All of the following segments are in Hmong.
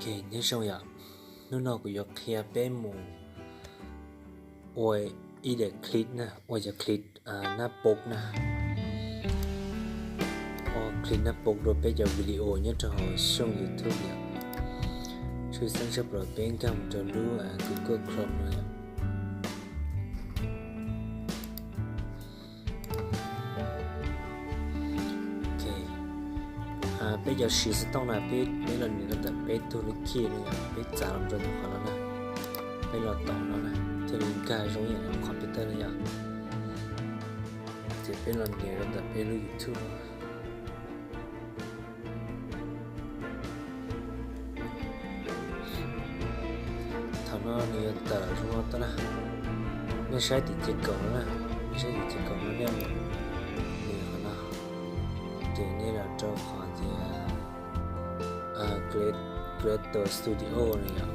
Nyob zoo yom, hnub no kuv yuav qhia peb mus ua edit clip na, ua cov clip nab pov na. Ua clip nab pov rau peb cov video nyob rau hauv xyooj YouTube yom. Tshwj xeeb tshaj plaws peb nkag mus rau lub Google Chrome no yom. Peb cov siv xov tooj na, peb, peb los nias rau ntawm peb tug lub khij no yom, peb txav los rau ntawm qhov no na, peb los tom no na, thiaj li nkag zoo ib yam li computer no yom. Ces peb los nias rau ntawm peb lub YouTube. Thaum no nws yuav tawm zoo no tau na. Nej saib tim ces kaum no na, nej saib tim ces kaum no nej mus nias qhov no, ces nej los rau qhov tias Creator Studio no yom.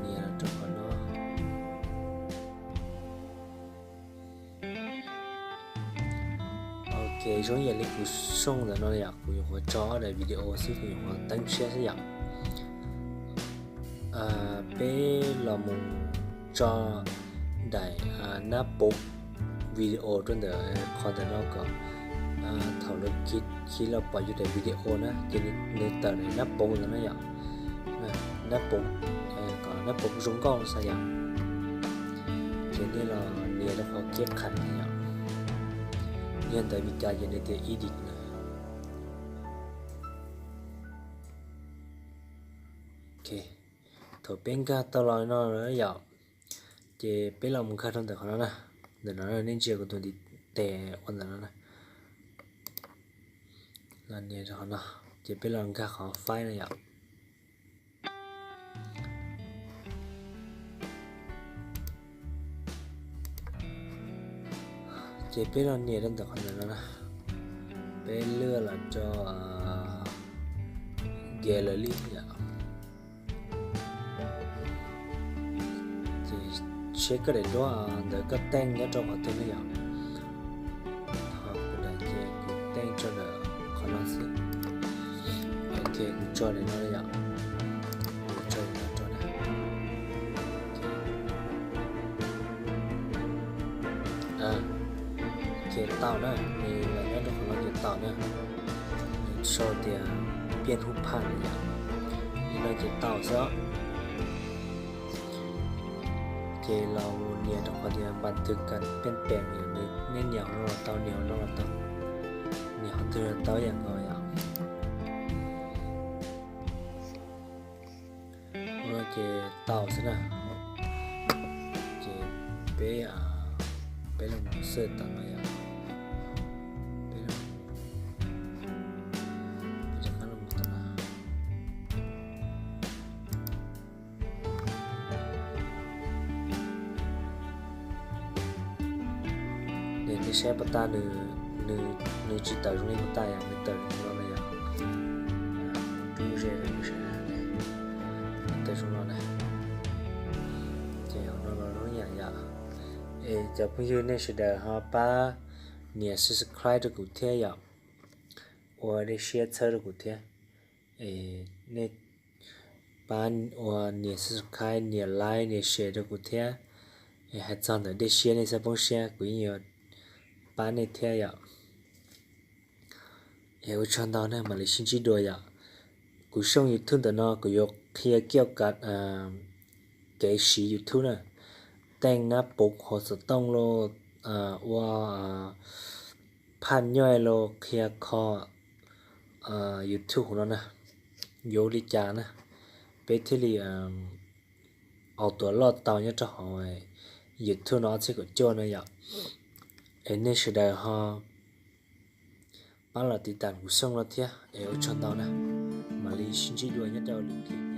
Nias los rau qhov no. Ok, zoo ib yam li kuv xyooj ntawm no yom, kuv nyuam qhuav tso ob daim video xwb, kuv nyuam qhuav teeb tshiab xwb yom. Peb los mus tso daim nab pov video rau ntawm qhov ntawm no kom thaum lawv khi los pom yus daim video na ces nws tawm daim nab pov ntawd na yom. Nab pov, kom nab pov zoo nkauj xwb yom. Ces nej los nias rau qhov keb qham yom. Yog ntawd li cas ces nws tias edit na. Thaum peb nkag tau los no lawm yom, ces peb los mus nkag rau ntawm qhov no na. Ntawm no nej ntsia kuv tus ntiv tes ua ntawm no na. Los nias rau qhov no, ces peb los nkag qhov file no yom. Ces peb los nias rau ntawm qhov ntawm no na, peb lwaj los rau gallery yom. Ces seb koj daim duab ntawd koj teej nyob rau qhov twg ne yom. Ho kuv daim ces kuv teej rau ntawm qhov no xwb. Ok, kuv tso daim no yom. Kuv tso daim no rau na. Ok, tau na, nws los nyob rau qhov no ces tau na. Nws sau tias piaj hub phaj no yom. Li no ces tau xwb. Ces los nias rau qhov tias npas twg kas piaj pem, nws, nej nias qhov no los tau, nias qhov no los tau, nias qhov twg los tau ib yam nkaus yom. Ua no ces tau xwb na. Ces peb, peb los mus xwb tau no yom. Peb, peb rov qab los mus tau no. Nws, nej saib puas tau, nws tsis tawm zoo li puas tau yom, nws tawm li no na yom. Rub ze rau nws sawv daws, tawm zoo no na. Ces hauv no los zoo ib yam yom. Es cov phooj ywg nej sawv daws ho pab nias subscribe rau kuv thiab yom, ua dej siab txhawb rau kuv thiab. Es nej pab ua nias subscribe, nias like, nias share rau kuv thiab. Es hais txog ntawm dej siab nej txhob poob siab, kuv yeej yuav pab nej thiab yom. Es ua tsaug ntau na, mam li sib ntsib dua yom. Kuv xyooj YouTube ntawm no kuv yuav qhia kiaj kav kev siv YouTube na, teej nab puv hauv xov tooj los ua phaj nyoj los qhia kho YouTube hauv no na, yuav ua li cas na, peb thiaj li ua tuaj loj tau nyob rau hauv YouTube no ob txhiab kaum cuaj no yom. Es nej sawv daws ho pab los tiv tam kuv xyooj no thiab, es ua tsaug ntau na, mam li sib ntsib dua nyob rau lwm clip.